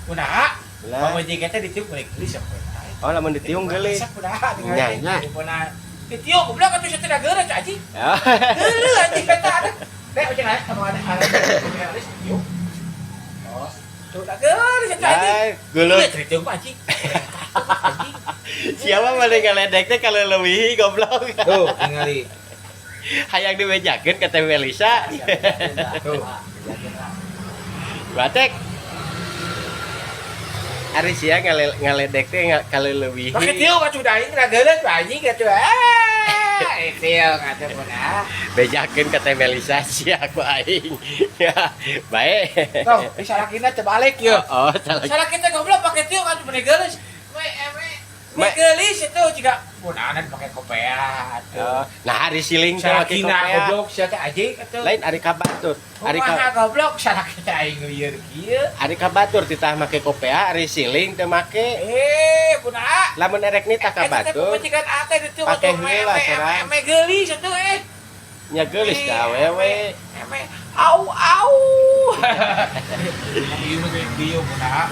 Kunaha? Lah. Pamajikan teh ditiup meuni geulis ya. Oh, lamun ditiung geulis. Kunaha? Nya, nya. Kunaha? Ditiup goblok atuh sia teh da geureuh anjing. Ya. Geureuh anjing kata ada. Teh ojek aya sama ada ada alis tiup. Oh, tuh da geureuh sia teh anjing. Lah, geuleuh. Iya, ditiup anjing. Anjing. Siapa mana ngaledek teh kalau leuwih goblok. Tuh, tingali. Hayang dibejakeun ka Teh Melisa. Tuh. Batek. Ari sia ngaledek teh kalau leuwih. Pakai tiup atuh da aing da geureuh anjing atuh. Ah, tiup atuh kunaha. Bejakeun ka Teh Melisa sia ku aing. Ya, bae. Tuh, bisa lakina terbalik yeuh. Oh, salah. Salah kita goblok pakai tiup atuh meuni geulis. Me me me geulis itu jika kunaon pakai kopea atuh. Oh, nah ari siling teh make Salakina kopea. Goblok sia teh anjing atuh. Lain ari ka batur. Ari ka Kumaha goblok salah kita aing lieur kieu. Ari ka batur titah make kopea, ari siling teu make. Eh, kunaha? Lamun erek nitah ka Eta teh batur, pamajikan ate ditu pake atuh, heula me sorang. Me geulis atuh eh. Nya geulis da awewe. Eme au au. Ieu mah kieu kunaha?